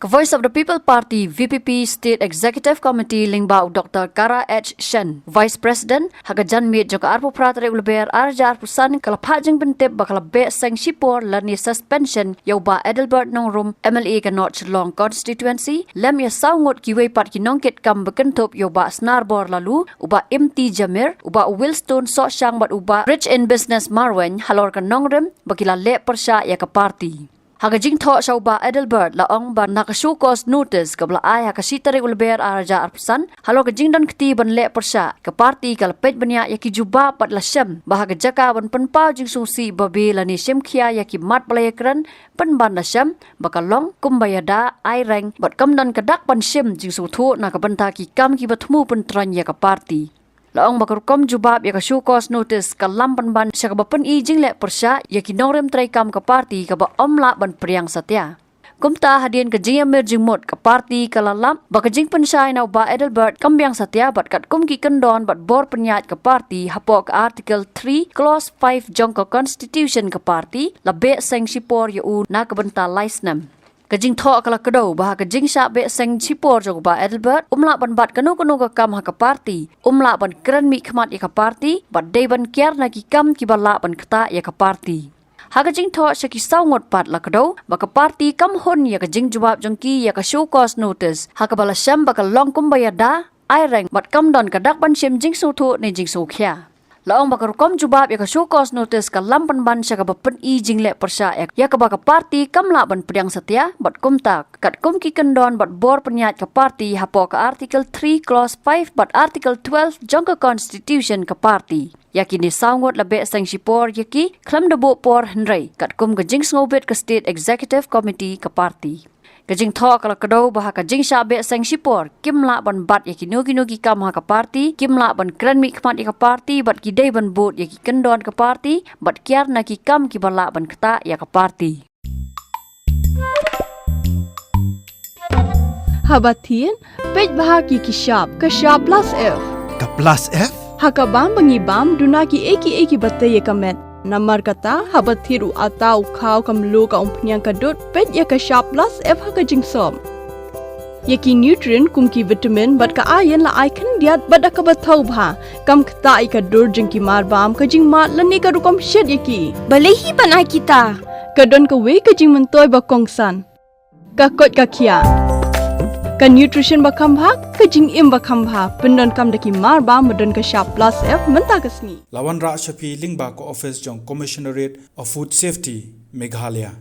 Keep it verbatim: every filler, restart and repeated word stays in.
Voice of the People Party, V P P, State Executive Committee lyngba u Doctor Kara H Shen, Vice President, ha ka janmiet jong ka arphew phra tarik u Lber arhajar arphew san ka la phah jingpyntip ba ka la beh seng shipor lane suspension ïa u Bah Adelbert Nongrum, M L A ka North Shillong Constituency, lem ïa saw ngut kiwei pat ki nongkitkam ba kynthup ïa u Bah Snarbor Laloo, u Bah Imti Jamir, u Bah Wilstone Sohshang bad u Bah Rich in Business Marwein halor ka nongrim ba ki la leh pyrshah ïa ka party. Ha ka jingthoh sha u Bah Adelbert la ong ba na ka show cause notice kaba la ai ha ka shi tarik u Lber arhajar arphew san halor ka jingdon kti ban leh pyrshah, ka party ka la peit bniah ïa ki jubab bad la shem ba ha ka jaka ban pynpaw jingsngewsih babe lane shim khia ïa ki mat ba la ïakren, pynban la shem ba ka long kumba ïada, aireng bad kam don ka dak ban shim jingsngewthuh na ka bynta ki kam kiba thmu pyntroiñ ïa ka party. La ong ba ka rukom jubab ïa ka show cause notice ka lam pynban sha kaba pyni jingleh pyrshah ïa ki nongrim treikam ka party kaba ym lah ban pdiang satia. Kumta hadien ka jingïamir jingmut ka party ka la lap ba ka jingpynshai na u Bah Adelbert kam biang satia bad katkum ki kyndon bad bor pynïaid ka party hapoh ka Article three, Clause five jong ka Constitution ka party la beh seng shipor ïa u na ka bynta lai snem. Ka jingthoh ka la kdew ba ha ka jingshah beh seng shipor jong u Bah Adelbert, um lah ban bat kano kano ka kam ha ka party, um lah ban kren mihkhmat ïa ka party bad dei ban kiar na ki kam kiba lah ban ktah ïa ka party. Ha ka jingthoh sha ki saw ngut pat la kdew ba ka party kam hun ïa ka jingjubab jong ki ïa ka show cause notice ha kaba la shem ba ka long kumba ïada, aireng bad kam don ka dak ban shim jingsngewthuh ne jingsngewkhia. La ong ba ka rukom jubab ïa ka show cause notice ka lam pynban sha kaba pyni jingleh pyrshah ïa, ïa kaba ka party kam lah ban pdiang satia bad kumta katkum ki kyndon bad bor pynïaid ka party hapoh ka Article three, Clause five bad Article twelve jong ka Constitution ka party. Ïa kine saw ngut la beh seng shipor ïa ki khlem da buh por hynrei katkum ka jingsngewbit ka State Executive Committee ka party. Ka jingthoh ka la kdew ba ha ka jingshah beh seng shipor kim lah ban bat ïa kino kino ki kam ha ka party, kim lah ban kren mihkhmat ïa ka party bad ki dei ban bud ïa ki kyndon ka party bad kiar na ki kam kiba lah ban ktah ïa ka party. Haba thied, peit bha ki ki shap, ka shap plus F. Ka plus F? Ha ka bam ba ngi bam, duna ki ei ki ei kiba tei ïa ka met. Namar kata, haba thied u atta u khaw ka mluh ka umphniang ka dud, peit ïa ka shap plus F ha ka jingsop. Ïa ki nutrient kum ki vitamin bad ka iron la ai khyndiat bad da kaba thaw bha. Kam ktah ïa ka dur jong ki mar bam, ka jingmad lane ka rukom shet ïa ki. Balei hi ban ai kita? Ka don kawei ka jingmyntoi ba kongsan. Ka koit ka khiah. Ka nutrition ba kham bha, ka jingim ba kham bha. Pyndonkam da ki mar bam ba don ka shap plus F mynta ka sngi. La wanrah sha phi lyngba ka office jong Commissionerate of Food Safety, Meghalaya.